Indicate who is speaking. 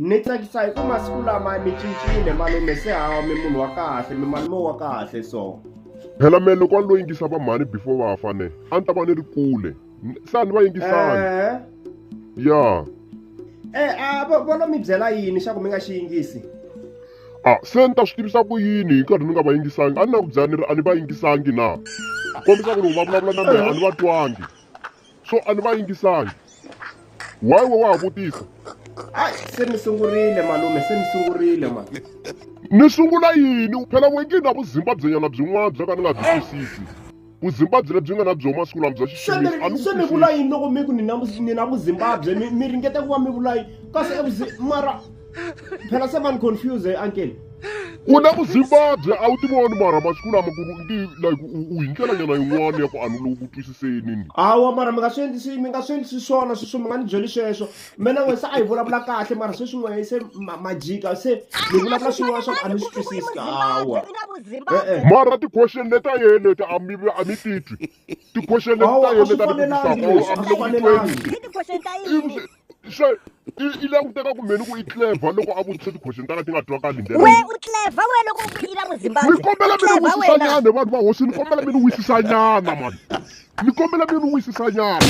Speaker 1: Ni tsakisa hi ku masiku lama mi cincile malume se hawa mi munhu wa kahle mi malume wa kahle so.
Speaker 2: Phela me loko a ni lo yingisa va mhani before va fa ne a ni ta va ni ri kule se a ni va yingisangi.
Speaker 1: Eh.
Speaker 2: Ya.
Speaker 1: Eh a vo vo lo mi byela yini xa ku mi nga xi yingisi?
Speaker 2: A se ni ta swi tivisa ku yini hi nkarhi ni nga va yingisangi a ni na ku byela ni ri a ni va yingisangi na kombisa ku loko va vulavula na mehe a ni va twangi. So a ni va yingisangi. Why we wa ha vutisa?
Speaker 1: Ai se mi sungurile malume se mi sungurile ma.
Speaker 2: Ni sungula yini? Phela wena na vuzimbabwenyana byin'wana byo ka ni nga byi twisisi. Vuzimbabwe lebyi nga na byona masiku lama bya xiximisa a ni
Speaker 1: Se mi vula yini loko mi ku ni na ni na vuzimbabwe mi mi ringeta ku va mi vula yini kasi mara phela se va ni confuse uncle.
Speaker 2: U na vuzimbabwe a wu ti voni mara masiku lama ku ri ngi like u hi ndlela nyana yin'wana ya ku a ni lo ku twisiseni ni.
Speaker 1: Hawa mara mi nga swi endlisi mi nga swi endlisi swona sweswo mi nga ni byeli sweswo mina n'we se a hi vulavula kahle mara sweswi n'we se ma jika se mi vulavula swin'wana swa ku a mi swi twisisi hawa
Speaker 2: e-e. Mara ti-question leta yena leti a mi a mi titwi ti-question leti ta
Speaker 1: Hawa
Speaker 2: yena
Speaker 1: a swi
Speaker 2: leti a ti
Speaker 1: fanelangi
Speaker 2: vutisaka
Speaker 1: leswi
Speaker 2: a
Speaker 1: a
Speaker 2: mi
Speaker 1: swi
Speaker 2: le ku
Speaker 1: fanelangi.
Speaker 2: tweni
Speaker 3: I ti-question ta yini?
Speaker 2: Se i languteka ku mheni ku i clever loko a vutise ti-question ta ka ti nga twakali hi ndlela
Speaker 3: We u clever we loko u ku i na vuzimbabwe.
Speaker 2: Ni kombela mi ni wisisanyana vanhu va hosi ni kombela mi ni wisisanyana mani ni kombela mi ni wisisanyana.